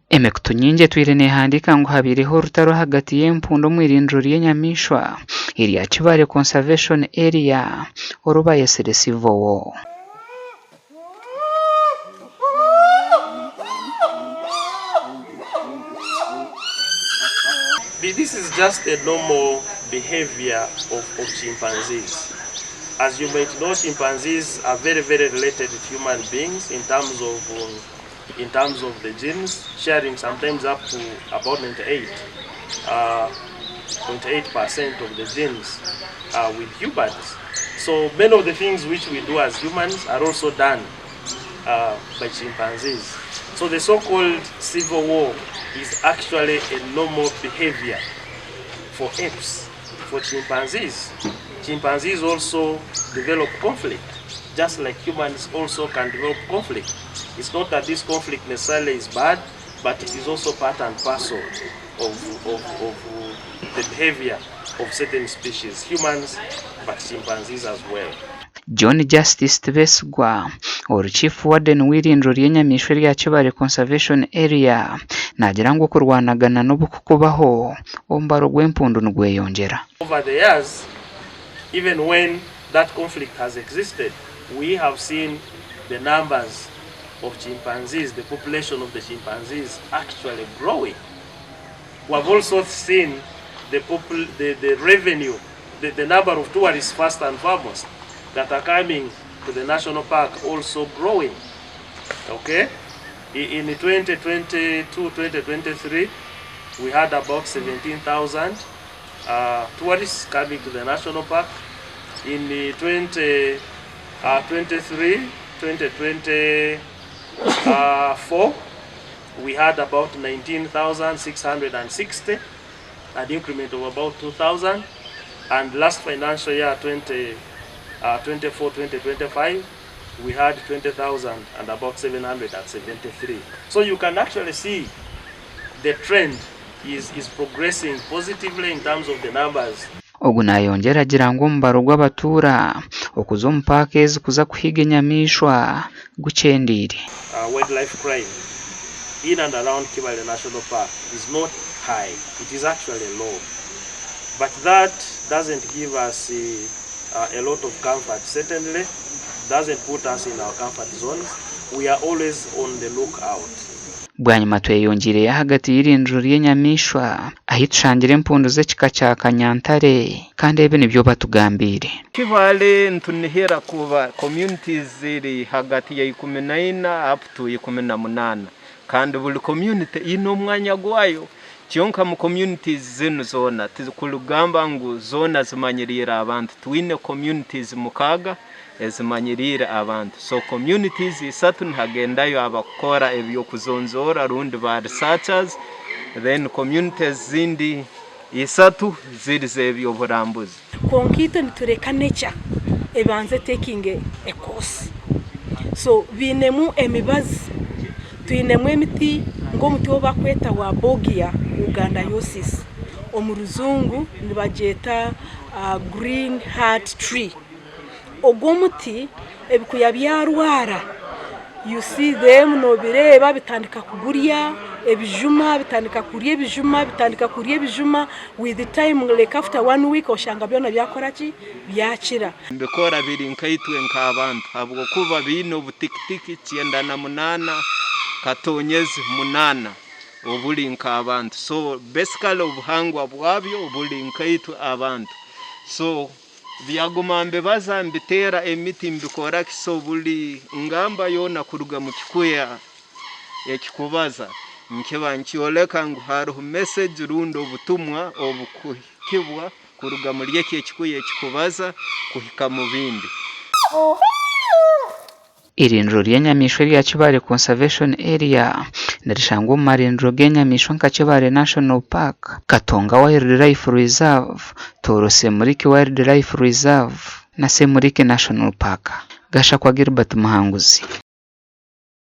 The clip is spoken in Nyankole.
Emikutu nyingi etwire neehandiika ngu habaireho orutaro ahagati y'empundu omu irindiro ry'enyamaishwa erya Kibale Conservation Area oru bayetsire Civil War. This is just a normal behavior of of chimpanzees. As you might know chimpanzees are very very related to human beings in terms of in terms of the genes, sharing sometimes up to about 98.8% of the genes with humans. So many of the things which we do as humans are also done by chimpanzees. So the so-called civil war is actually a normal behavior for apes, for chimpanzees. Chimpanzees also develop conflict, just like humans also can develop conflict. It's not that this conflict necessarily is bad, but it is also part and parcel of, of, of the behavior of certain species, humans, but chimpanzees as well. John Justice Tibesigwa, ori Chief Warden w'eirindiro ry'enyamaishwa erya Kibale Conservation Area naagira ngu okurwanagana n'obu kukubaho, omubaro gw'empundu nigweyongyera. Over the years, even when that conflict has existed, we have seen the numbers of chimpanzees, the population of the chimpanzees actually growing. We have also seen the, popul- the, the revenue, the, the number of tourists first and foremost that are coming to the national park also growing. Okay? In 2022 2023, we had about 17,000 tourists coming to the national park. In 2023 2024, we had about 19,660, an increment of about 2,000. And last financial year, 2024 2025, we had 20,000 and about 773. So you can actually see the trend is, is progressing positively in terms of the numbers. Ogu nayongyera agira ngu omubaro gw'abatuura okuza omu paaka ezi kuza kuhiiga enyamaishwa gukyendeire. Wildlife crime in and around Kibale National Park is not high, it is actually low. But that doesn't give us a lot of comfort. Certainly doesn't put us in our comfort zones. We are always on the lookout. Bwanyima tweyongiireyo ahagati y'eirindiro ry'enyamaishwa ahi tushangire empundu z'ekika kya kanyantare kandi ebi nibyo batugambiire. Kibale ntunihira kuba communities ziri hagati ya 14 up to 18 kandi buli community ine omwanya gwayo kyonka mu communities zinu zoona tikurugamba ngu zoona zimanyiriire abantu twine communities 6 ezimanyiriire abantu so communities 3 nihagendayo abakukora eby'okuzonzoora rundi ba researchers then communities zindi 3 ziri z'ebyoburambuzi. Kwonka itwe nitureka nature ebanze taking a course. So biinemu emibazi, twinemu emiti nk'omuti ogu barikweta Warburgia ugandayosis, omu rujungu nibagyeta green heart tree. Ogu omuti ebikuya byarwara you see them nobireeba bitandika kugurya ebijuma bitandika kurya ebijuma bitandika kurya ebijuma with time like after one week oshanga byona byakora ki byakira. Mbikora biri nkaitwe nk'abantu habwokuba biine obutikitiki 98.8 obuli nk'abantu so basically obuhangwa bwabyo buli nkaitwe abantu so byaguma mbibaza mbiteera emiti mbikora ki so buli ngamba yoona kuruga mu kikuya ekikubaza nkiba nkyoleka ngu haruho message rundi obutumwa obukuhikibwa kuruga muri eki ekikuya ekikubaza kuhika mu bindi. Eirindiro ry'enyamaishwa erya Kibale Conservation Area nirishangwa omu marindiro g'enyamaishwa nka Kibale National Park, Katonga Wildlife Reserve, Tooro Semuliki Wildlife Reserve na Semuliki National Park. Gashakwa Gilbert Muhanguzi.